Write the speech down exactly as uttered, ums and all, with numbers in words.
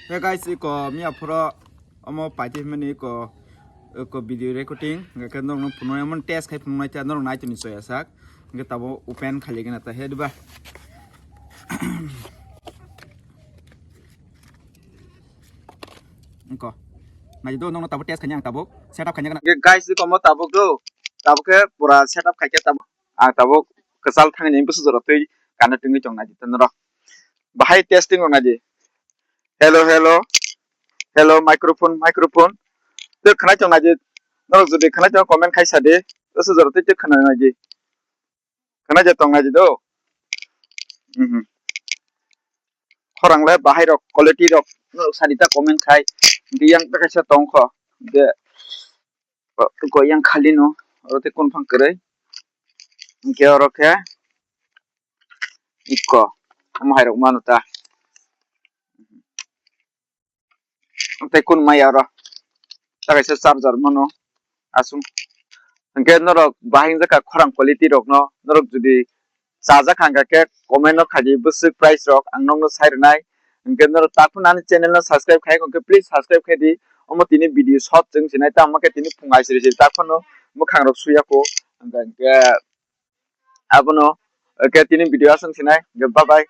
Hey guys, iko miya phoro omo paiti himani iko, iko video recording, hingke norokno phunuknai, omo test khai phunuknai, tei norok nai toni soya sak, hingke tabo open khaligena ta he diba. Iko nai do, norokno tabo test khaina ang tabo setup khaina gana. Guys, iko omo tabuk do, tabuk khe pura setup khaikhe tabuk, ang tabuk kwchal thangni busu jora twi kana tongwi tong nai di norok. Bahai testing rok nai di. Hello, hello. Hello, microphone, microphone. Tei khwnai tong nai di. Norok jodi khwnai tong comment khai sa di. Busu jora twi tei khwnai nai di. Khwnai je tong nai di do. Mhm. Khorang le bahai rok, quality rok norok sadi ta comment khai. Hingke yang ta kaisa tong kho. Hingke ko yang khali no, oro tei kun phang kwrwi. Hingke oro khe iko omo hai rok mano ta. Tei kun maya oro. Ta kaisa charger mano. Aswng. Hingke norok bahai wngjakha khorang quality rokno, norok jodi chajak hangka khe comment no khaidi bwswk price rok ang nokno sai rwnai. Hingke norok takhun ani channel no subscribe khai hwnkhe please subscribe khai di. Omo tini video short chwng sinai tamo khe tini phung aisiri siri takhwno mwkhang rok suya kho. Hingke abono khe tini video aswng sinai. Hingke bye bye.